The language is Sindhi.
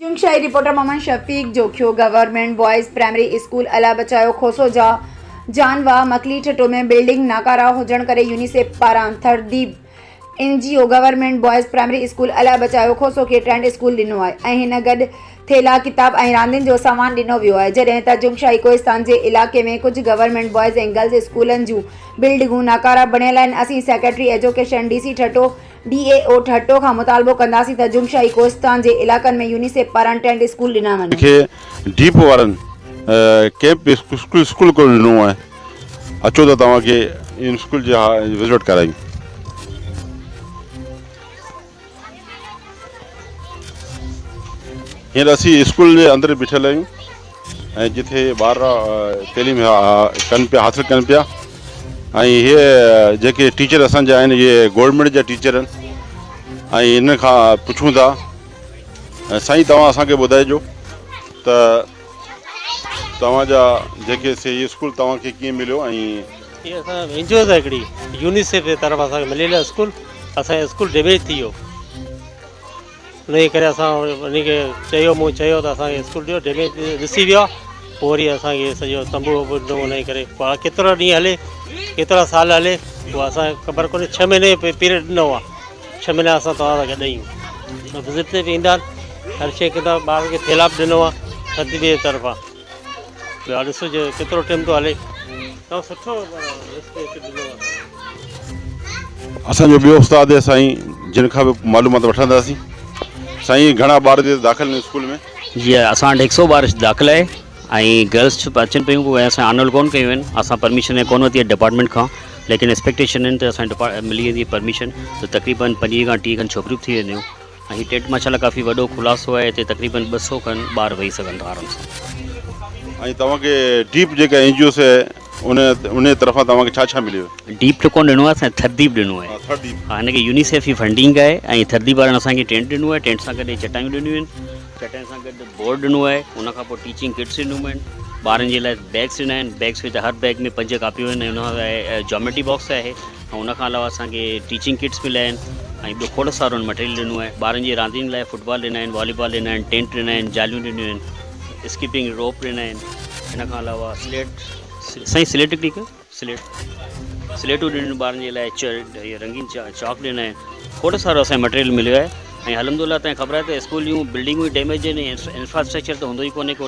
Jungshahi, reporter Muhammad Shafiq Jokhio, government boys primary school Allah Bachayo Khoso جا جان واهه مڪلي ٺٽو ۾ بلڊنگ ناڪارا هجڻ ڪري يونيسيف پاران Thardeep N G O government boys primary school Allah Bachayo Khoso کي ٽينٽ اسڪول ڏنو آهي ۽ هن گڏ ٿيلها، ڪتاب ۽ راندين جو سامان ڏنو ويو آهي جڏهن ته جنگشاهي ڪوهستان جي علائقي ۾ ڪجهه گورنمينٽ بوائز ۽ گرلز اسڪولن جون بلڊنگون ناڪارا بڻيل آهن اسين secretary education D C Thatta D E O Thatta کان مطالبو ڪنداسين ته جنگشاهي ڪوهستان جي علائقن ۾ يونيسيف پاران ٽينٽ اسڪول ڏنا وڃن. کي ڊيپ وارن ڪيمپ اسڪول اسڪول ڪو ڏنو آهي اچو ته توهان کي ان اسڪول جي وزٽ ڪرايون. هينئر اسين اسڪول جي اندر بيٺل آهيون ۽ جتي ٻار تعليم ڪن پيا حاصل ڪن پيا ۽ هي جيڪي ٽيچر اسانجا آهن اهي گورنمينٽ جا ٽيچر آهن ۽ هن کان پڇون ٿا سائين توهان اسانکي ٻڌائجو ته توهان جا جيڪي سي هي اسڪول توهان کي ڪيئن مليو ۽ هي اسان اين جي او سان هڪڙي يونيسيف جي طرف اسان کي مليل اسڪول اسان جو اسڪول ڊيميج ٿي ويو ان جي ڪري اسان ان کي چيو مون چيو ته اسان کي اسڪول ڏيو ڊيميج ڏسي ويو پوء وري اسان کي سڄو تنبو وبو ڏنو ان جي ڪري پاڻ ڪيترا ڏينهن هلي ڪيترا سال هلي اها اسان کي خبر ڪونهي ڇهه مهيني پيريڊ ڏنو آهي ڇهه مهينا اسان توهان سان گڏ آهيون وزٽ تي به ايندا آهن هر شيء ڪندا ٻارن کي ٿيلها به ڏنو آهي ٿڌ جي طرفان ٻيو ڏسو جو ڪيترو ٽيم ٿو هلي تمام سٺو ڏنو آهي. اسان جو ٻيو استاد آهي سائين جن کان به معلومات وٺنداسين سائين گهڻا ٻار داخل آهن اسڪول ۾؟ جي اسان وٽ هڪ سو ٻار داخل آهي ۽ گرلس به اچن پيون پوء اسان انرول ڪون ڪيون آهن اسان پرميشن ڪون ورتي آهي ڊپارٽمينٽ کان ليڪن ايڪسپيڪٽيشن آهن ته اسان ملي ويندي پرميشن ته تقريبن 25 کان 30 کن ڇوڪريون به ٿي وينديون ۽ هي ٽينٽ ماشاء الله ڪافي وڏو خلاصو آهي هتي تقريبن 200 کن ٻار ويهي سگهن ٿا آرام سان. ۽ توهان کي ڊيپ جيڪا اين جي اوس آهي ان ان طرفان توهان کي ڇا ڇا مليو؟ ڊيپ ته ڪون ڏنو آهي اسان ٿرديپ ڏنو آهي. ٿرديپ. ها هن کي يونيسيف جي فنڊنگ آهي ۽ ٿرديپ وارن اسان کي ٽينٽ ڏنو آهي ٽينٽ سان گڏ چٽايون ڏنيون آهن چٽائين سان گڏ بورڊ ڏنو آهي ان کان پوء ٽيچنگ ڪٽس ڏنيون آهن ٻارن جي لاء بيگس ڏنا آهن بيگس وچ هر بيگ ۾ پنج ڪاپيون آهن ۽ ان کان جاميٽري باڪس آهي ۽ ان کان علاوه اسان کي ٽيچنگ ڪٽس مليا آهن ۽ ٻيو کوڙ سارو مٽيريل ڏنو آهي ٻارن جي راندين لاء فٽبال ڏنا آهن والي بال ڏنا آهن ٽينٽ ڏنا آهن جاليون ڏنيون آهن اسڪپنگ روپ ڏنا آهن ان کان علاوه سليٽ سائين سليٽ هڪڙي سليٽ سليٽون ڏنيون ٻارن جي لاء رنگين چاڪ ڏنا آهن کوڙ سارو اسان کي مٽيريل مليو آهي ۽ الحمد لله تنهن خبر آهي ته اسڪول جون بلڊنگون ڊيميج آهن انفراسٽرڪچر ته هوندو ئي ڪونهي ڪو.